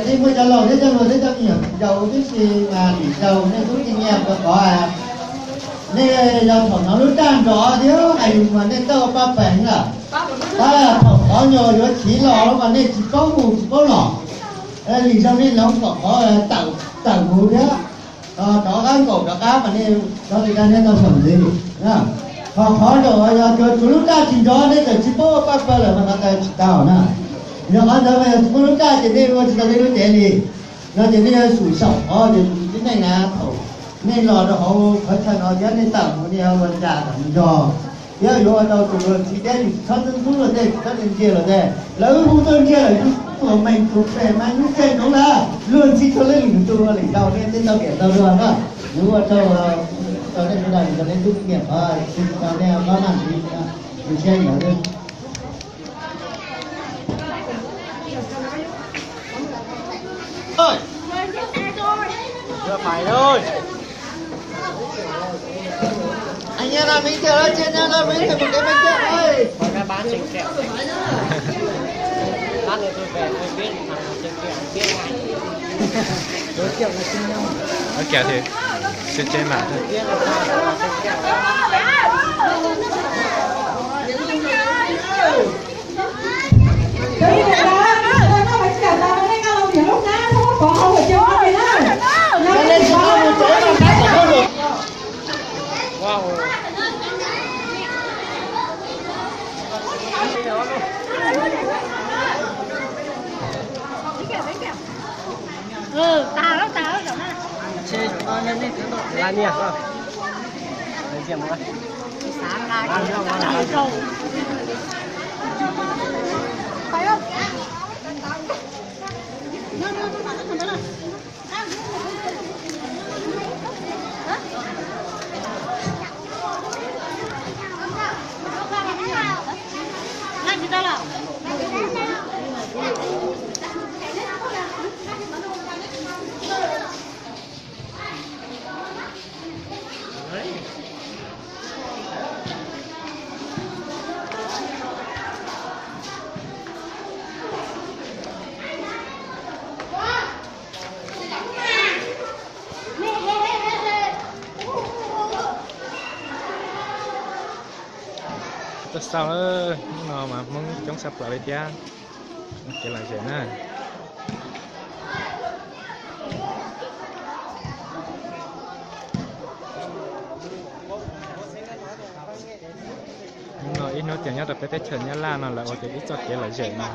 Tej muaj cov laus thiab cov hluas thiab cov me nyuam yaus tib si mas lim zaus nej tub cia nyiaj rau qhov nej yog thaum hnov lub raj nrov thiab hais lus mas nej tau paj peem lawm. Tab thaum qhov nyuag yuav chiv los mas nej tsis paub mus tsis paub los. Lim zaus nej hloov kom qhov tawm mus thiab rov qab nkaum rov qab mas nej cov tsis tau nej tau xaus ntxiv. Ho qhov zaum yog tsuas lub raj tsis nrov nej txawm tsis paub paj peem lawm mas qhov ntawd tsis tau na. Yog qhov ntawd mas yog tsis muaj lub raj ces nej ua tsis tau nej lub cev li. No ces nej yuav tsum xyaum qhov ces tus tib neeg na thaum nej los rau hauv qhov chaw no thiab nej tawm mus nej yuav ua cas kom nws yog thiab yuav ua rau tus luag ntxhi thiab yus tsis txhob ntxub ntxub luag tej tsis txhob ntsia ntsia luag tej. Lawv hu tuaj ntsia lawm yus tuam meem tus pem mas yus tseem ntsoov lawm luag ntxhi tau lej lwm tus ua lwm zaus nej teb tau tiam tau luag na. Yus ua rau tau nej sawv daws yus tau nej tub niam qhov tsis tau nej qhov na yus siab ntawd. Anh em làm bình thường thôi, chia nhau làm bình thường một cái bánh kẹo thôi. Có cái bán trên kẹo này. Lát nữa tôi về tôi viết bằng trên kẹo, viết ngay. Đối kẹo là chia nhau. Có kẹo thì chia trên mạng thôi. Viết làm sao là trên kẹo. Tuaj xauj, hnub no mas Hmoob coob tshaj plaws li thiab. Kev lom zem na. Hnub no ib hnub tias nyob rau peb teb chaws Nyab Laj no lawv ua tias ib txoj kev lom zem no.